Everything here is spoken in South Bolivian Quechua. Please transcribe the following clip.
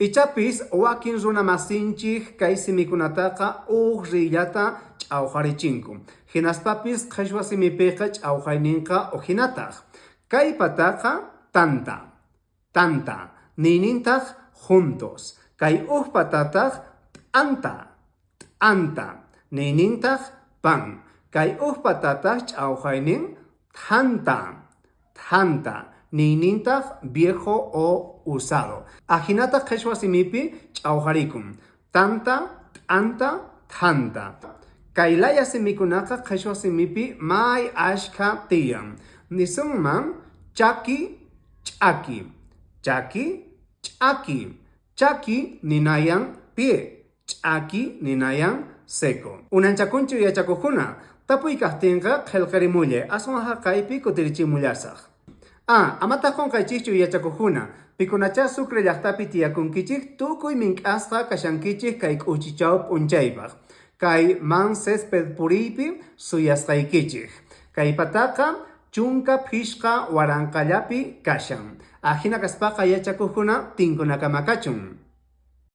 Ichapis wakin runa masinchej kay simikunataqa uj riyllata ch'awjarichinku. Jinaspapis qheshwa simipeqa ch'awjaynenqa ujinataj. Kay pataqa tanta, tanta, niynintaj juntos. Kay uj patataj t'anta, t'anta, niynintaj pan. Kay uj patataj ch'awjaynin thanta, thanta, niynintaj viejo o usado. Ajinataj qheshwa simipi ch'awjarikun, tanta, t'anta, thanta. Kay laya simikunaqa qheshwa simipi may ashkha tiyan. Nisunman chaki, ch'aki, chaki, ch'aki, chaki ninayan pie, ch'aki ninayan seco. Unanchakunchu yachakojkuna? Tapuy kajtenqa qhelqarimullay, aswan jaqaypi kutirichimullasaj. A. Amataj qonqaychejchu yachakojkuna, pikunachá Sucre llajtapi tiyakunkichej tukuy mink'asqa kashankichej kay k'uchichaw p'unchaypaj, kay Man Césped puriypi suyasqaykichej. Kay pataqa 15 waranqallapi kashan. Ajina kaspaqa yachakojkuna tinkunakama kachun.